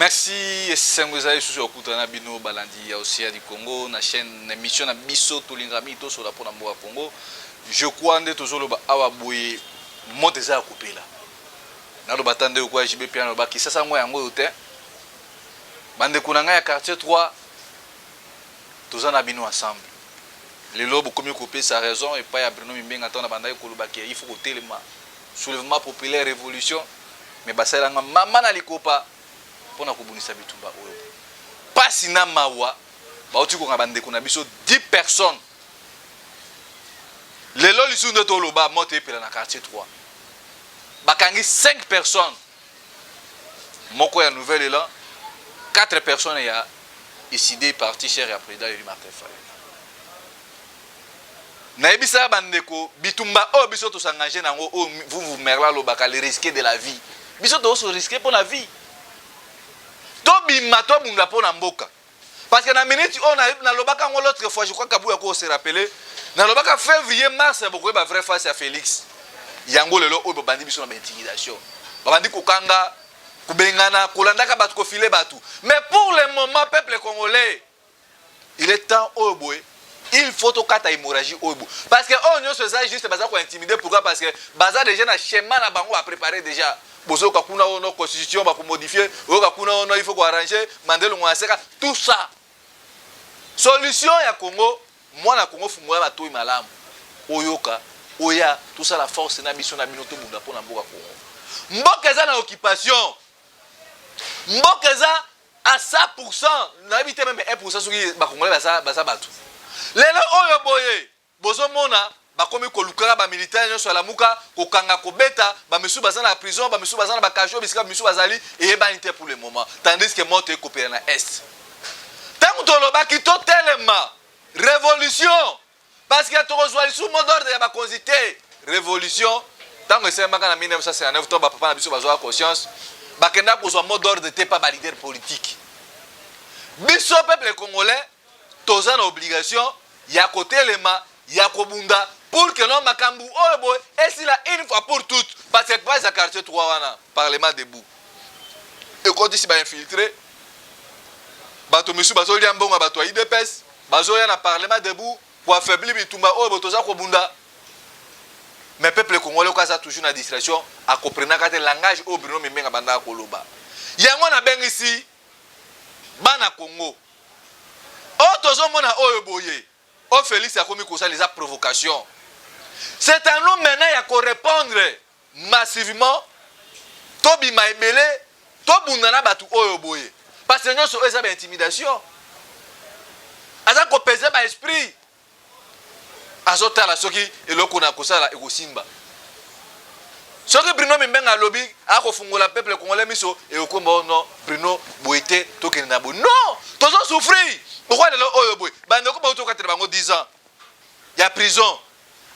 Merci, esengo ezali lisusu ya kokutana na bino balandi ya Océan du Congo na chaîne na émission na biso tolingaka mingi tosola mpo na mboka Congo. Je crois nde tozoloba awa boye moto eza ya kopela. Naloba ata nde okoya JB Piano naloba Kisasa yango yango oyo te. Bandeko na ngai ya quartier 3 toza na bino ensemble. Lelo bokomi kopesa raison epai ya Bruno Mimbenga ntango nabandaki koloba ke il faut kotelema soulèvement populaire révolution, mais basalelanga mama na likopa mpo na kobundisa bitumba oyo. Pasi na mawa, bauti kokanga bandeko na biso 10 personnes. Lelo lisusu nde toloba moto epela na quartier 3, bakangi 5 personnes, moko ya Nouvel Élan, 4 personnes ya Ecidé, parti cher ya président élu Martin Fayulu. Nayebisaka bandeko, bitumba oyo biso tosengage na yango, oyo Vuvu Merlin alobaka, le risque de la vie, biso tozo risque mpo na vie, tobima tobunda mpo na mboka. Parce que na minute oyo nalobaka yango l'autre fois, je crois Kabuya ko se rappeler, nalobaka février mars bokoyeba vraie face ya Félix. Yango lelo oyo babandi biso na baintimidation, babandi kokanga, kobengana, kolandaka bato, kofile bato. Mais pour le moment, peuple congolais, il est temps oyo boye il faut tokata hémorragie oyo boye, parce que oyo nyonso eza juste baza kointimider. Pourquoi? Parce que baza déjà na schéma na bango bapréparé déjà. Bozoyoka kuna ono constitution bakomodifie, oyoka kuna ono il faut koarranger Mandelo Ngwaseka, tout ça. Solution ya Congo, mwana Congo, fungola matoi malamu, oyoka oya tosala force na biso na bino, tobunda mpo na mboka Congo. Mboka eza na occupation, mboka eza à 100%, nayebi te même 1% soki bakongolais baza bato. Lelo oyo boye bozomona bakomi kolukaka bamilitaire nyonso ya Lamuka, kokanga, kobeta bamisusu, baza na prison, bamisusu baza na bacachots, bisika bamisusu bazali eyebani te pour le moment, tandis que moto ekopela na Est. Ntango tolobaki totelema révolution, parce que tokozwa lisusu mot d'ordre ya bakonzi te. Révolution ntango esalemaka na 1959, to bapapa na biso bazwaka conscience, bakenda kozwa mot d'ordre te pa baleader politique. Biso peuple congolais toza na obligation ya kotelema, ya kobunda pour que no makambo oyo boye esila une fois pour toutes. Parce que base ya quartier 3 wana, parlement debout ekotisi bainfiltré, bato misusu bazolia mbongo ya bato ya UDPS, bazoya na parlement debout koaffaiblir bitumba oyo boye toza kobunda. Mais peuple congolais oyo aza toujours na distraction, akomprenaka te langage oyo Bruno Mimbenga bandaka koloba. Yango nabengisi bana Congo, oyo tozomona oyo boye oyo Félix akomi kosala eza provocation. C'est à nous maintenant ya korépondre massivement, tobima ebele, tobunda na bato oyo boye, parce que nyonso oyo eza baintimidation, aza kopese baesprit, azotala soki eloko na kosala ekosimba. Soki Bruno Mimbenga alobi akofungola peuple congolais miso, ekokomba o non, Bruno boye te, tokende na boye. Non, tozosouffrir. Pourquoi lelo oyo boye bandeko bauti okatela bango 10 ans ya prison,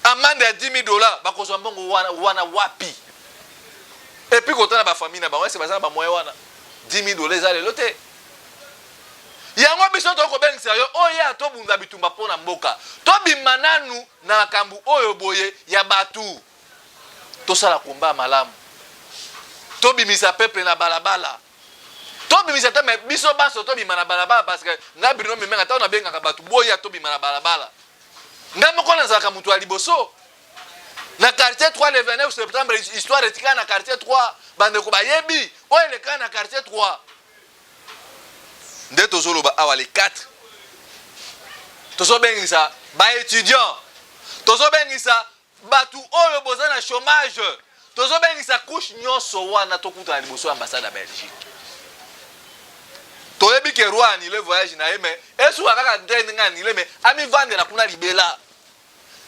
amende ya 10 000 $? Bakozwa mbongo wana, wana wapi? Et puis kotala bafamille na bango, ese baza na bamoyen wana? 10 000 $ eza lelo te. Yango biso tokobengisa yo oyo tobunda bitumba mpo na mboka, tobima nanu na makambo oyo boye ya bato, tosala komba ya malamu, tobimisa peuple na balabala, tobimisa te me biso baso tobima na balabala. Parce que ngai Bruno Mimbenga, ntango nabengaka bato boya tobima na balabala, ngai moko nazalaka moto ya liboso na quartier 3. Le 29 septembre, histoire etikala na quartier 3, bandeko bayebi oyo elekaka na quartier 3. Nde tozoloba awa le 4, tozobengisa baétudiant, tozobengisa bato oyo boza na chômage, tozobengisa couche nyonso wana, tokutana liboso ya ambassade ya Belgique. Toyebi ke roi annule voyage na ye, mais esuka kaka nde ndenge annule, mais amivandela kuna libela.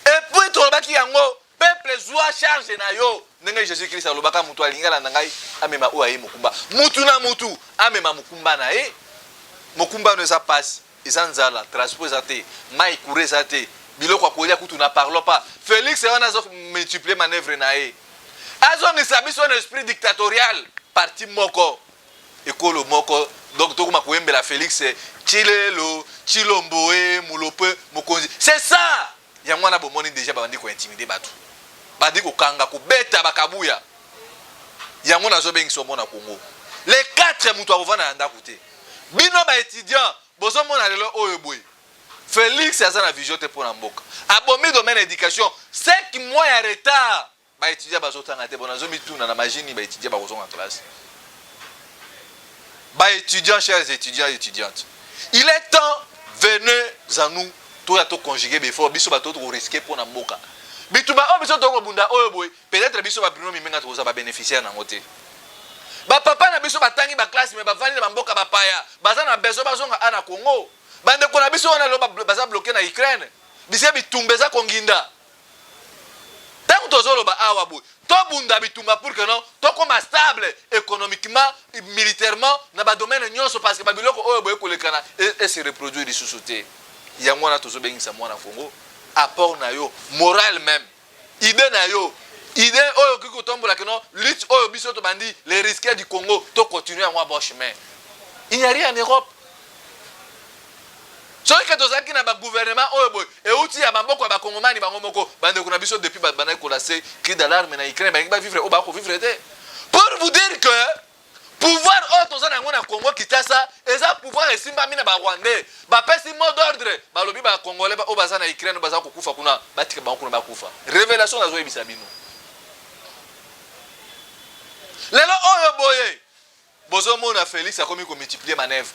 Et puis tolobaki yango, peuple, zwa charge na yo, ndenge Jésus Christ alobaka: "Mutu alingi alanda ngai, amema oyo aye mokumba." Mutu na mutu amema mokumba na ye. Mokumba wana eza pasi, eza nzala, transport eza te, mai courant eza te, biloko ya kolia kutu n'en parlons pas. Félix wana azo multiplier manœuvre na ye, azongisa biso na esprit dictatorial, parti moko, ekolo moko. Donc tokoma koyembela Félix Tshilelo Tshilombo e Mulope mokonzi, c'est ça. Yango wana bomoni déjà babandi kointimider bato, bandi kokanga, kobeta bakabuya. Yango nazobengisa omona Kongo, Le 4, moto akovanda na ndako te. Bino baétudiant, bozomona lelo oyo boye, Félix aza na vision te mpo na mboka. Abomi domaine éducation, 5 mois ya retard, baétudiant bazotanga te. Bon, nazomituna na majini, baétudiant bakozonga classe. Baétudiant, chers étudiants et étudiantes, il est temps, venez à nous, toya toconjuguer baefforts. Biso bato tokorisquer mpo na mboka. Bitumba oyo biso tokobunda oyo boye, peut-être biso babruno Mimenga tokozala babénéficiaire nango te. Bapapa na biso batangi baclasse, mais bavandi na bamboka bapaya, baza na besoin bazonga a na Congo. Bandeko na biso wana lelo baza bloqué na Ukraine, bisika bitumba eza konginda. Ntango tozoloba awa boye, tobunda bitumba pour que non tokóma stable économiquement, militairement, na badomaine nyonso, parce que babiloko oyo boye kolekana ese reproduire lisusu te. Yango wana tozobengisa mwana Congo, apport na yo moral, même idée na yo, idée oyo okoki kotombola que non, lutte oyo biso tobandi, les risques du Congo, tocontinue yango. Bon chemin, il n'y a rien en Europe. Soki ke tozalaki na bagouvernement oyo boye euti ya maboko ya bakongomani bango moko, bandeko na biso depuis bandaki kolancer cri d'alarme na Ukraine, balingi bavivre oyo bakovivre te. Pour vous dire que pouvoir oyo toza na yango na Congo Kinshasa eza pouvoir esimbami na Barwandais. Bapesi mot d'ordre, balobi Bacongolais oyo baza na Ukraine, baza kokufa kuna, batika bango kuna bakufa. Révélation nazoyebisa bino lelo oyo boye, bozomona Félix akomi komultiplier manœuvre.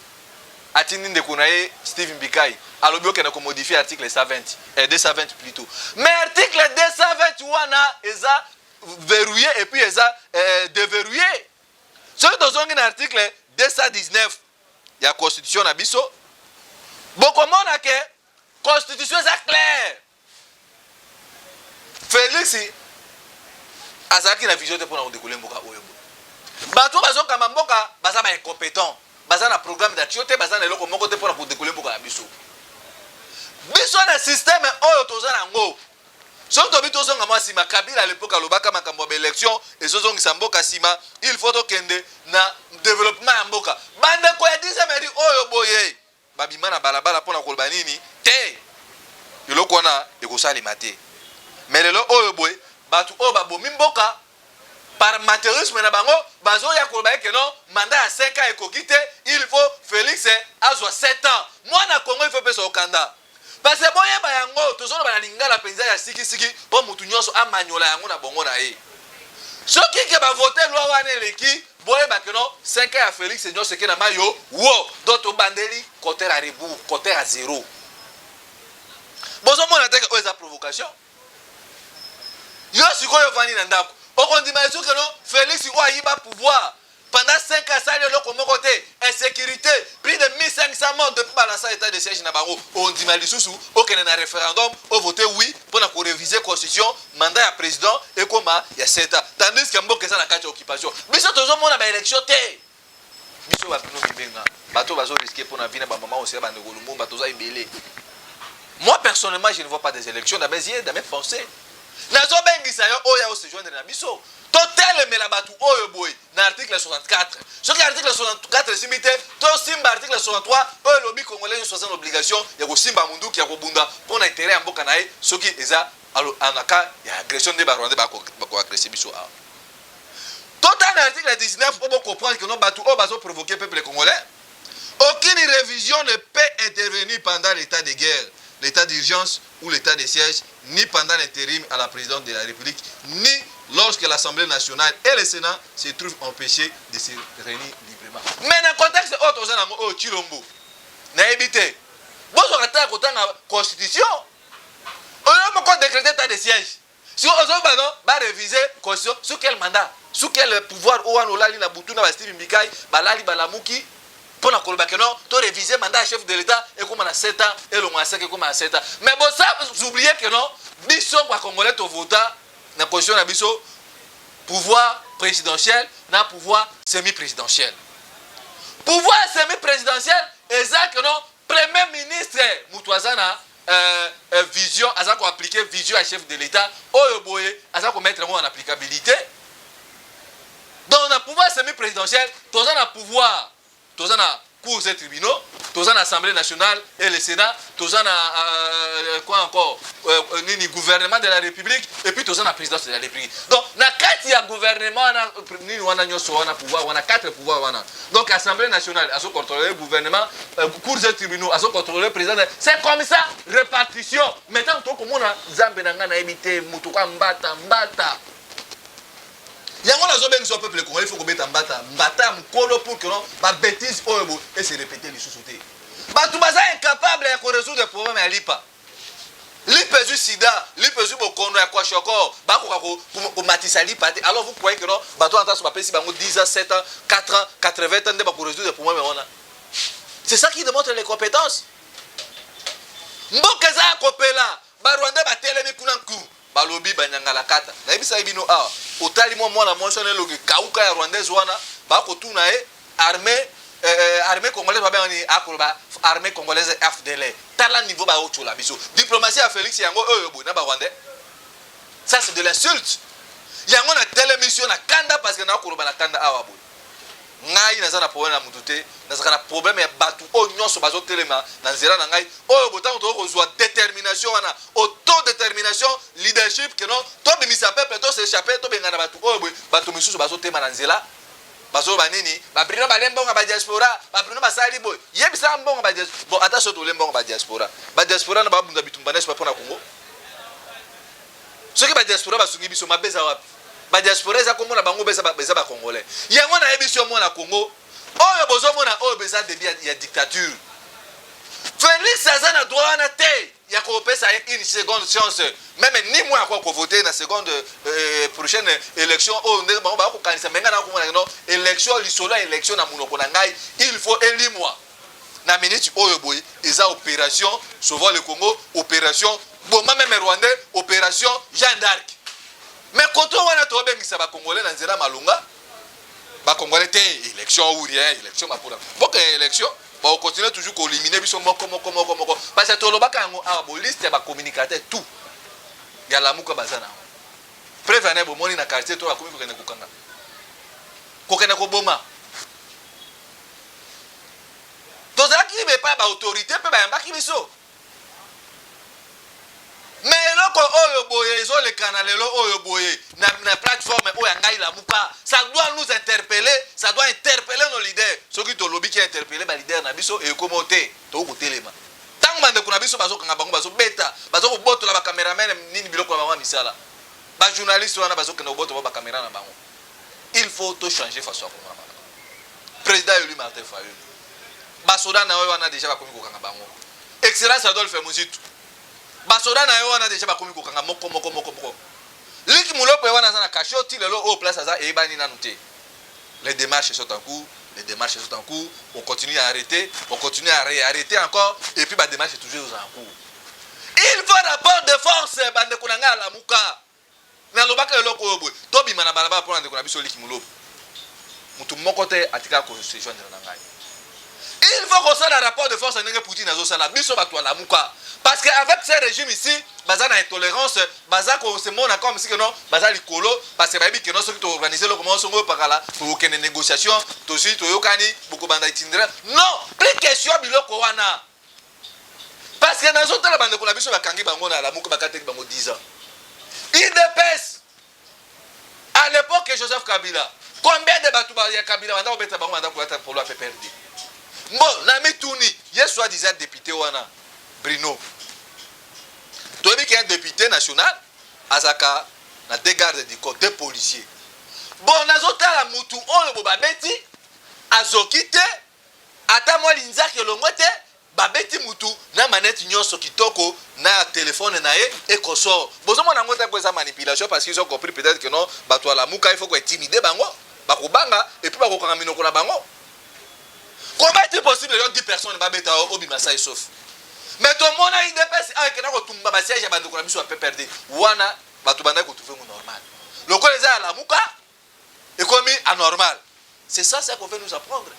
Atindi ndeko na ye Steve Mbikai, alobi okende komodifier article 120, 220 plutôt. Mais article 220 wana eza verrouillé et puis eza déverrouillé. Soki tozongi na article 219 ya constitution na biso, bokomona ke constitution eza claire. Félix azalaki na vision te mpona kodécoller mboka oyo boye. Bato bazokamba mboka baza baincompétent, baza na programme d'action te, baza na eloko moko te mpona kodécoller mboka na biso. Biso na système oyo toza nango, soki tobi tozonga mwa nsima, Kabila à l'époque alobaka makambo ya baélection ezozongisa mboka nsima, il faut tokende na développement ya mboka. Bandeko ya 10e rue oyo boye babima na balabala mpona koloba nini te, eloko wana ekosalema te. Mais lelo oyo boye, bato oyo babomi mboka par amateurisme na bango bazoya koloba eke non, mandat ya 5 ans ekoki te, il faut Félix azwa 7 ans. Mwana Congo, il faut pesa okanda, parce que boyeba yango, tozoloba na lingala mpenza ya sikisiki mpo motu nyonso amanyola yango na bongo na ye. Soki ke bavote loi wana eleki, boyeba ke non, 5 ans ya Félix nyonso eke na mayo wo. Donc tobandeli compteur à rebours, compteur à zéro. Bozomona teke oyo eza provocation. Yo sikoyo ovandi na ndako, okondima esuke no Félix oyo ayiba pouvoir pendant 5 ans, asali eloko moko te, insécurité, plus de 1500 morts depuis balancer état de siège na bango, ondima lisusu okende na référendum, ovote oui mpona koréviser constitution, mandat ya président ekoma ya 7 ans, tandis que mboka eza na kati ya occupation? Biso tozomona baélection te. Biso babino mibenga, bato bazorisquer mpona vie na bamama osea, bandeko Lumumba, toza ebele. Moi personnellement, je ne vois pas des élections dans mes yeux, dans mes pensées. Nazobengisa yo oyo ose joindre na biso, totelemela bato oyo boye na article 64. Soki article 64 esimbi te, tosimba article 63 oyo elobi congolais nyonso aza na obligation ya kosimba munduki, ya kobunda mpo na intérêt ya mboka na ye, soki eza en cas ya agression nde Barwandais bakoagresser biso awa. Totala na article 19 mpo bocomprendre que non, bato oyo bazoprovoquer peuple congolais. Aucune révision ne peut intervenir pendant l'état de guerre, l'état d'urgence ou l'état de siège, ni pendant l'intérim à la présidence de la République, ni lorsque l'Assemblée nationale et le Sénat se trouvent empêchés de se réunir librement. Mais dans le contexte oyo toza nango oyo, Chilombo, nayebi te, bozwaka ta kotanga constitution oyo moko décréter état de siège. Si ozoba non, baréviser constitution sous quel mandat, sous quel pouvoir? Oyo wana olali na butu na baSteve Mbikai, balali balamuki mpo na koloba ke non, to réviser mandat ya chef de l'État ekóma na 7 ans, elongo ya 5 ekóma na 7 ans. Mais bosa oublier ke non, biso bacongolais tovota na constitution na biso pouvoir présidentiel na pouvoir semi présidentiel. Pouvoir semi présidentiel eza ke non, premier ministre moto aza na vision, aza koappliquer vision ya chef de l'État oyo boye, aza komettre yango en applicabilité. Donc na pouvoir semi présidentiel, toza na pouvoir, toza na cours et tribunaux, Toza na Assemblée nationale et le Sénat, toza na quoi encore, nini, gouvernement de la République, et puis toza na présidence de la République. Donc na kati ya gouvernement wana, nini wana nyonso wana, pouvoir wana, quatre pouvoir wana. Donc Assemblée nationale azocontrôler gouvernement, cours et tribunaux azocontrôler président. C'est comme ça, répartition. Maintenant tokomona, Nzambe na ngai, nayebi te, moto kwa mbata mbata yango. Nazobengisa peuple congolais, il faut kobeta mbata mbata ya mokolo pour que non, babêtises oyo bo ese répéter lisusu te. Bato baza incapable ya korésoudre problème ya lipa. Lipa ezwi sida, lipa ezwi bokono ya kwashiorkor, bakoka komatisa lipa te. Alors vous croyez que non, bato wana taso bapesi bango 10 ans, 7 ans, 4 ans, 80 ans nde bakorésoudre problème wana? C'est ça qui démontre les compétences. Mboka eza ya kopela, Barwandais batelemi kuna nku, balobi banyangala kata. Nayebisaki bino awa, otali mwa mwana mwasi wana, elongi kauka ya Rwandaise wana, bakotuna ye armée congolaise babenga nini, akoloba armée congolaise FDL. Tala niveau baotyola biso. Diplomatie ya Félix yango oyo boye na Barwandais, ça c'est de l'insulte. Yango na télémission na kanda, parce que nakoloba na kanda awa boye. Ngai naza na problème na mutu te, nazalaka na problème ya bato oyo nyonso bazotelema na nzela na ngai. Oyo botango tokoki kozwa détermination wana, autodétermination, leadership, que non, tobimisa peuple, tos'échapper, tobengana bato oyo boye. Bato misusu bazotema na nzela, bazoloba nini? Babrino bale mbongo badiaspora, babrino basali boye. Yebisaka mbongo badiaspora. Bon, ata so tole mbongo badiaspora, badiaspora na babunda bitumba nyonso mpo na Congo. Soki badiaspora basungi biso, mabe eza wapi? Badiaspora eza komona bango eza Bacongolais. Yango nayebi so mona Congo oyo bozomona oyo eza début ya dictature. Félix aza na droit wana te ya kopesa ye une seconde chance, même ni moi akoka kovote na seconde prochaine élection oyo ndenge bango bakokanisa. Me ngai nakomona no élection, lisolo ya élection na monoko na ngai, il faut elimwa na minute oyo boye. Eza opération Sauvons le Congo, opération boma même Rwandais, opération Jeanne d'Arc. Mais koto wana tobengisa Bacongolais na nzela malunga. Bacongolais te, élection ou rien, élection mapona mboka ya élection, bakocontinue toujours koéliminer biso moko moko moko moko. Parce que tolobaka yango awa, boliste ya bacommunicateur tout ya Lamuka baza na yango. Preuve ane, bomoni na quartier to bakomi kokende kokanga, kokende koboma. Tozalaki epai ya baautorité mpe bayambaki biso. Me eloko oyo boye ezolekana lelo oyo boye na plateforme oyo ya ngai Lamuka, ça doit nous interpeller, ça doit interpeller nos leaders. Soki tolobi ki interpeller baleader na biso, ekómo te. Tokotelema ntango bandeko na biso bazokanga bango, bazobeta, bazokobotola bacameraman, nini, biloko na bango ya misala. Bajournaliste wana bazokende kobotola bacaméra na bango. Il faut tochanger façon ya komona makambo. Président élu Martin Fayulu, basoda na yo wana déjà bakomi kokanga bango. Excellence Adolphe Muzitu, basoda na yo wana déjà bakomi kokanga moko moko moko moko. Liki Mulopo wana aza na cachot ti lelo oyo, place aza eyebani nanu te. Les démarches sont en cours, les démarches sont en cours. On continue à arrêter, on continue à réarrêter encore, et puis badémarche toujours en cours. Il faut rapport de force. Bandeko na ngai Alamuka, nalobaka eloko oyo boye, tobima na balabala mpona ndeko na biso Liki Mulopo. Motu moko te atikaka kose joindre na ngai. Il faut kosala rapport de force ndenge Poutine azosala. Biso bato Alamuka, parce que avec ce régime ici, baza na intolérance, baza kosemona comme si que non, baza likolo, parce que bayebi que non, soki toorganiser eloko moko songo oyo pakala, tokokende négociation, tozwi, toyokani, bokobanda itinéraire. Non, plus question biloko wana. Parce que nazotala bandeko na biso, bakangi bango na Lamuka, bakateki bango 10 ans. UDPS à l'époque, Joseph Kabila, combien de bato ya Kabila banda kobeta bango, banda kolata polo ya PPRD? Mbo na mituni ye soi disant député wana Brino. Toyebi que un député national azalaka na deux gardes du corps, deux policiers. Bon, nazotala mutu oyo bo babeti, azoki te, ata mwa linzaka elongo te. Babeti mutu na manete nyonso kitoko na telefone na ye ekosor. Bozomona yango te po eza manipulation, parce qu'ils ont compris peut-être que non, bato Alamuka, il faut kointimider bango, bakobanga et puis bakokanga minoko na bango. Comment est-il possible yo 10 personnes babeta, obima sain et sauf? Mais tomona UDPS awa ekenda kotumba basiège ya bandeko na biso ya PPRD wana. Bato bandaki kotrouver ngo normal. Lokola eza ya Lamuka, ekomi anormal. C'est ça, c'est qu'on veut nous apprendre.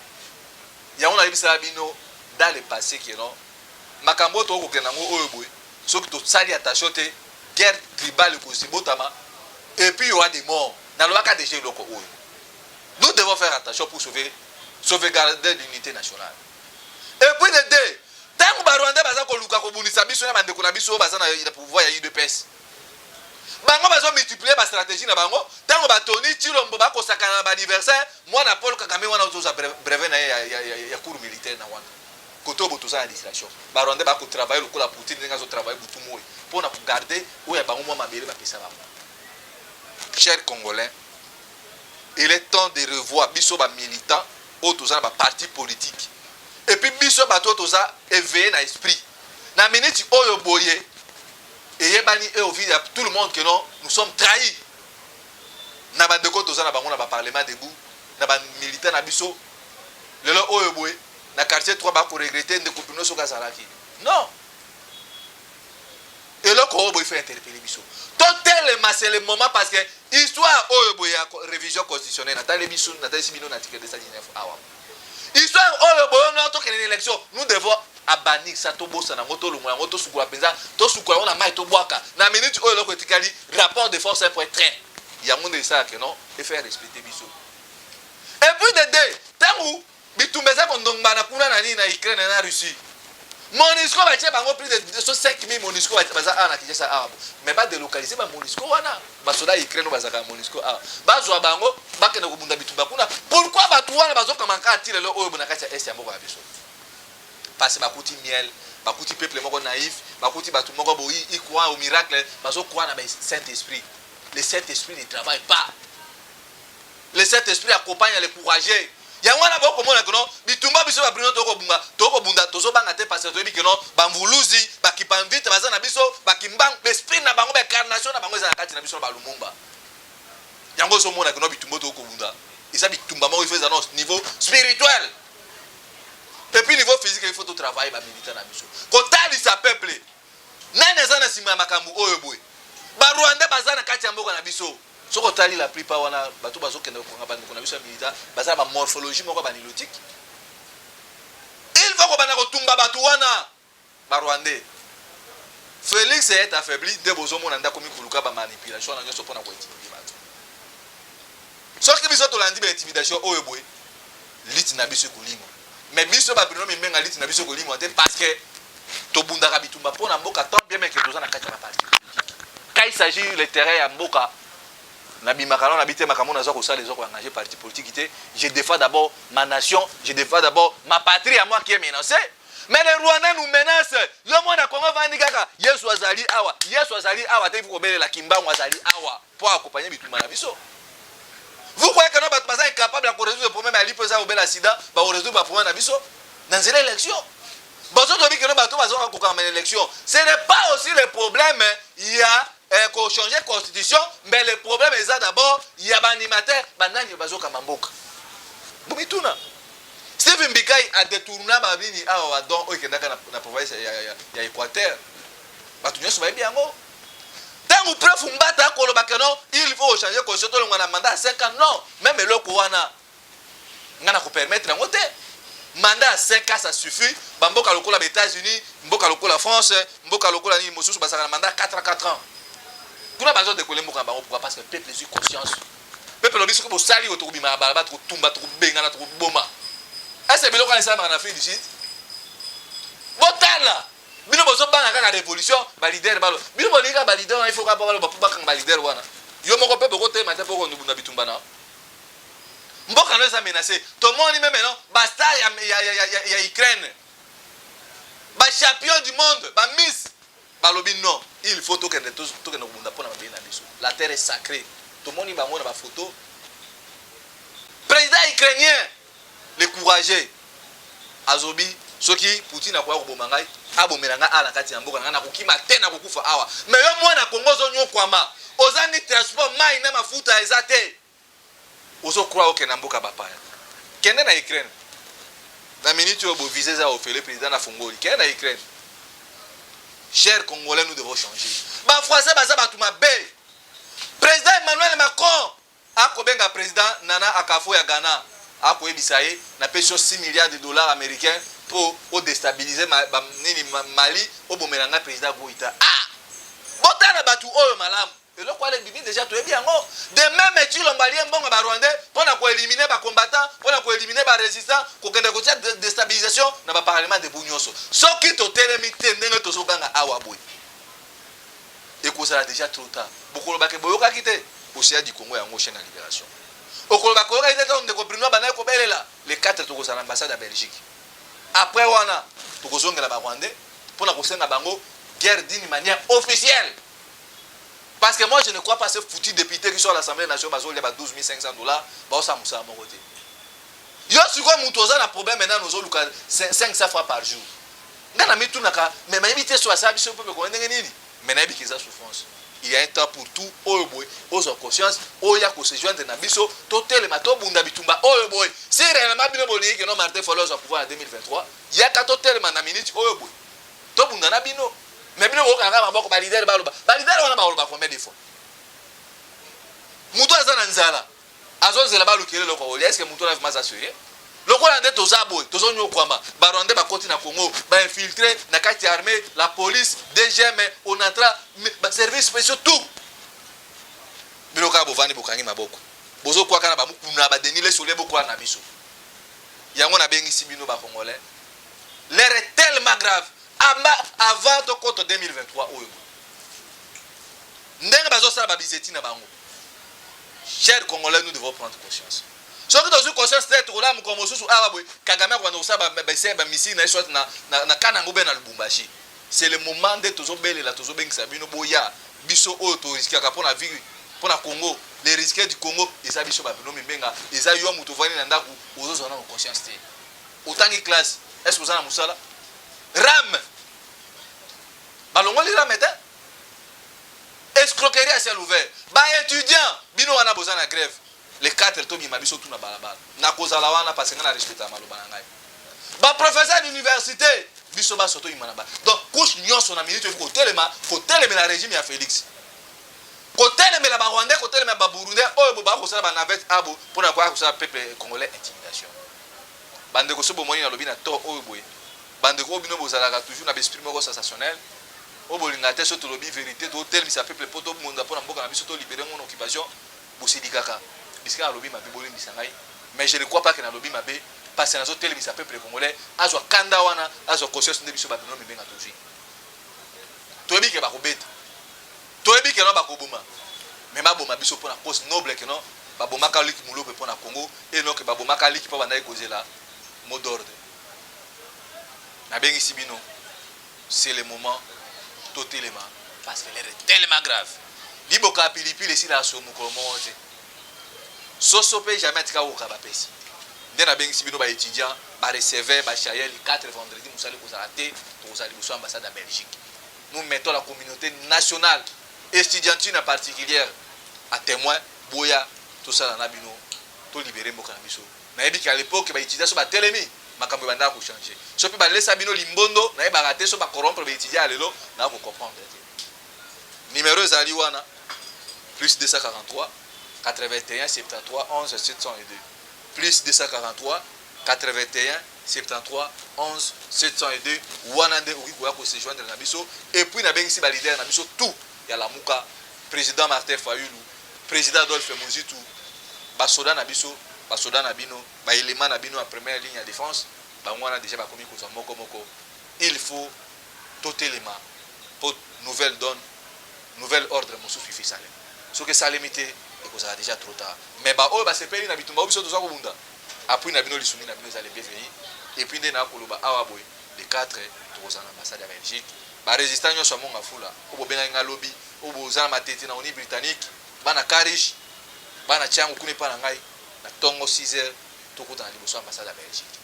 Yango nayebisaka bino dans le passé que non, makambo oyo tokokende yango oyo boye, soki tosali attention te, guerre tribale ekosibotama et puis il y aura des morts. Nalobaka déjà eloko oyo, nous devons faire attention pour sauver, sauvegarder l'unité nationale. Et puis de deux, ntango Barwandais baza koluka kobundisa biso na bandeko na biso oyo baza na pouvoir ya UDPS, bango bazomultiplier bastratégie na bango. Ntango batoni Tshilombo bakosakana na baadversaire, mwana Paul Kagame wana ozozwa brevet na ye ya cour militaire na wana kote oyo toza na distraction. Barwandais bakotravailler lokola Poutine ndenge azotravailler butu moi mpona kogarder oyo ya bango mwa mabele bapesa bango. Cher Congolais, il est temps de revoir biso bamilitant oyo toza na baparti politique et puis biso bato oyo toza éveillé na esprit. Na minute oyo boye, eyebani e au vu ya tout le monde que non, nous sommes trahis na bandeko toza na bango na baparlement debout, na bamilitant na biso. Lelo oyo boye, na quartier 3 bakoregretter ndeko bino soki azalaki non. Eloko oyo boye faut interpeller biso, totelema. C'est le moment, parce que histoire oyo boye ya révision constitutionnelle, natali biso, natalisi bino na article 219 awa, histoire oyo boye no tokende na élection, nous devons abannir ça. Tobosana yango, tolongola yango, tosukola mpenza, tosukola yango na mai, tobwaka. Na minute oyo, eloko etikali, rapport de force point train. Yango nde esalaka non efaire respecter biso. Et puis de deux, ntango bitumba eza kondongbana kuna na nini, na Ukraine na Russie, MONUSCO batie bango plus de 5000 MONUSCO baza awa na Kinshasa awa. Mais badélocaliser baMONUSCO wana, basoda ya Ukraine oyo bazalaka ya MONUSCO awa, bazwa bango, bakende kobunda bitumba kuna. Pourquoi bato wana bazokama kaka ti lelo oyo na kati ya est ya mboka ya biso? Parce bakuti miel, bakuti peuple moko naïf, bakuti bato moko boyi, ils croient au miracle, bazocroire na Saint Esprit. Le Saint Esprit ne travaille pas. Le Saint Esprit accompagne les courageux. Yango wana bokomona que non, bitumba biso babrino tokobunga, tokobunda, tozobanga te, parce que toyebi que non, bamvuluzi bakipamvite baza na biso, bakimbangu, l'esprit na bango, baincarnation na bango eza na kati na biso na balumumba. Yango ozomona que non, bitumba tokobunda eza bitumba moko il faut eza na niveau spirituel et puis niveau physique. Il faut totravailler bamilitant na biso, kotalisa peuple nani aza na nsima ya makambo oyo boye. Barwandais baza na kati ya mboka na biso. Soki otali la plupart wana, bato bazokende kokanga bandeko na biso ya militant, baza na bamorphologie moko ya banilotique. Il faut kobanda kotumba bato wana Barwandais. Félix est affaibli, nde bozomona nde akomi koluka bamanipulation wana nyonso mpona kointimider bato. Soki biso tolandi baintimidation oyo boye, lutte na biso ekolimwa. Mais biso babrino Mimbenga, lutte na biso ekolimwa te, parce que tobundaka bitumba mpo na mboka, tant bien même que toza na kati ya baparti politique. Quand il s'agit le terrain ya mboka, nabimaka nano nabi te. Makambo naza kosala eza koengager parti politique te. Je défends d'abord ma nation, je défends d'abord ma patrie à moi qui est menacée. Mais les Rwandais nous menacent. Yo mwana Kongo vandi kaka, Yesu azali awa, Yesu azali awa te. Ifu kobelela Kimbangu azali awa mpo accompagner bitumba na biso. Vous croyez que no bato baza incapable ya korésoudre problème ya lipo, eza kobela sida, bakorésoudre baproblème na biso na nzela élection? Bazotobi que no bato bazoka kokanga na élection. Ce n'est pas aussi le problème ya kochanger constitution, mais le problème eza d'abord ya baanimateur. Banani bazokamba mboka? Bomituna. Steve Mbikai adétourna banini awa, badon oyo ekendaka na province ya Équateur. Bato nyonso bayebi yango. Ntango prof Mbata akolobaka non, il faut changer constitution, tolongwa na mandat ya 5 ans, non, même eloko wana ngai na kopermettre yango te. Mandat ya 5 ans, ça suffit. Bamboka lokola baÉtats-Unis, mboka lokola France, mboka lokola nini mosusu, bazalaka na mandat 4 ans, 4 ans. Kuna bazodekole mboka na bango. Pourquoi? Parce que peuple ezwi conscience. Peuple lobi soki bosali oyo, tokobima na balabala, tokotumba, tokobengana, tokoboma. Ese biloko wana esalamaka na Afrique du Sud? Botala bino, bozobanga kaka révolution. Baleader balo, bino bolingi kaka baleader wana, il faut kaka baloba mpo bakanga baleader wana. Yo moko mpe bokotema te mpo kondubunda bitumba na mboka no eza menacé. Tomoni même maintenant bastar ya Ukraine, bachampion du monde, bamiss, balobi non, il faut tokende kobunda mpona mabele na biso. La terre est sacrée. Tomoni bango na bafoto. Président ukrainien le courageux azobi: soki Poutine akoya koboma ngai, abomela ngai awa na kati ya mboka na ngai, nakokima te, nakokufa awa. Mais yo mwana Kongo ozonyokwama, ozangi transport, mai na mafuta eza te, ozocroire okende na mboka bapaya? Kende na Ukraine na minute oyo bovisa eza ofele. Président na fungoli, kende na Ukraine. Cher Congolais, nous devons changer. Bafrançais baza bato mabe. Président Emmanuel Macron akobenga président Nana Akufo ya Ghana, akoyebisa ye: napesi yo 6 milliards de dollars américains mpo odéstabiliser nini, Mali, obomela ngai président Goïta. Ah, botala bato oyo malamu. Eloko wana ebimi deja, toyebi yango. De même, Tshilombo alie mbongo ya Barwandais mpo na koéliminer bacombattant, mpo na koéliminer barésistant, kokende kotia déstabilisation na baparlement debout nyonso. Soki totelemi te ndenge tozoganga awa boye, ekozala déjà trop tard. Bokolobake boyokaki te. Océan du Congo, yango chaîne ya libération. Okoloba koyokaki te ntango ndeko Bruno bandaki kobelela. Le 4, tokozala na ambassade ya Belgique. Après wana, tokozongela Barwandais mpona kosenga bango guerre d'une manière officielle, parce que moi, je ne crois pas ces foutus députés qui sont à l'Assemblée nationale bazolia ba 12 500 $, baosala mosala moko te. Yo sikoyo, moto oza na problème nano, ozoluka 500 fois par jour. Ngai na mitunaka, mais nayebi te so asala biso mpe kongo ndenge nini, mais nayebi ke eza souffrance. Il y a un temps pour tout. Oyo boye, ozwa conscience, oyo ya kose joindre na biso, totelema, tobunda bitumba oyo boye. Si réellement bino bolingi ke no Martin Fayulu ozwa pouvoir ya 2023, yaka totelema na minute oyo boye, tobunda na bino. Mais bino bokokanga maboko, baleader baloba, baleader wana bakoloba combien de fois? Moto aza na nzala, azozela balukela eloko kolia. Est-ce moto wana vraiment aza sérieux? Lokola nde toza boye, tozonyokwama, Barwandais bakoti na Congo, bainfiltré na kati ya armée, la police, DGM, ONATRA, baservice spéciaux, tout. Bino kaka bovandi, bokangi maboko, bozokwaka na bamukuna, baDenis Lessie, bokola na biso. Yango nabengisi bino Bacongolais, l'heure est tellement grave. Amba avant tokota 2023 oyo, ndenge bazosala babizeti na bango, chers Congolais, nous devons prendre conscience. Soki tozwi conscience te, tokolala mokolo mosusu awa boye, Kagame akobanda kosala bese bamisile na ye, soit na Kananga ube na Lubumbashi. C'est le moment nde tozobelela, tozobengisa bino, boya. Biso oyo toriskaka mpo na vie, mpo na Congo, les risques du Congo eza biso babino mimbenga. Eza yo moto ovandi na ndako, ozozwa nano conscience te. Otangi classe, est ce que oza na mosala? RAM, balongoli RAM te, escroquerie à ciel ouvert. Baétudiant, bino wana boza na grève, le 4 tobima biso tuna balabala. Nakozala wana parce que ngai na respecta maloba na ngai. Baprofesseur d'université, biso baso toyima na ba, donc couche nyonso na minute oyo kotelema, kotelemela régime ya Félix, kotelemela Barwandais, kotelemela Baburundais oyo bo bakosala banavette abo mpona koya kosala peuple congolais intimidation. Bandeko, so bomoni nalobi na to oyo boye, bandeko oyo bino bozalaka toujours na baesprit moko sensationnel oyo bolingaka te so tolobi vérité, totelemisa peuple mpo tomonda mpo na mboka na biso, tolibérer ngo na occupation. Bosili kaka bisika nalobi mabe, bolimbisa ngai, mais je ne crois pas ke nalobi mabe, parce que nazotelemisa peuple congolais azwa kanda wana, azwa conscience. Nde biso babino mibenga tozwi, toyebi ke bakobeta, toyebi ke no bakoboma, mais baboma biso mpo na cause noble. Ke no babomaka Luc Mulopwe mpo na Congo, enoke babomaka Luc mpo bandaki kozela mot d'ordre. Nabengisi bino, c'est le moment totelema, parce que l'heure est tellement grave. Liboka ya pilipili esilaka so mokolo moko te, soso mpe jamais atika kokoka bapesi. Nde nabengisi bino, baétudiant, bareceveur, bachayel, 4 vendredi, mosali kozala te, tokozala liboso ya ambassade ya Belgique. Nous mettons la communauté nationale estudiantine particulière à témoin. Boya tosala na bino, tolibérer mboka na biso. Nayebi ke à l'époque baétudiant so batelemi, makambo ebandaka kochanger. So mpe balesa bino limbondo, nayebaka te so bacorrompre baétudiant ya lelo, naa kocomprendre te. Numéro ezali wana: plus 243 81 73 11 702, plus 243 81 73 11 702. Wana nde okoki koya kose joindre na biso. Et puis nabengisi baleader na biso tout ya Lamuka, président Martin Fayulu, président Adolphe Muzito, basoda na biso, basoda na bino, baélément na bino ya première ligne ya défense. Bango wana déjà bakomi kozwa moko moko. Il faut totelema mpo nouvelle donne, nouvelle ordre mosusu ifi esalemi. Soki esalemi te, ekozala déjà trop tard. Mais baoyo basepeli na bitumba oyo biso toza kobunda, appui na bino, lisungi na bino eza le bienvenu. Et puis nde na koloba awa boye, le 4 tokozala na ambassade ya Belgique. Barésistant nyonso ya Mont Ngafula oyo bobengaki nga lobi, oyo boza na Matete, na Uni Britannique, bana Cariche, bana Tiango kuna epa na ngai, na ntongo 6 heures tokutana liboso ya ambassade ya Belgique.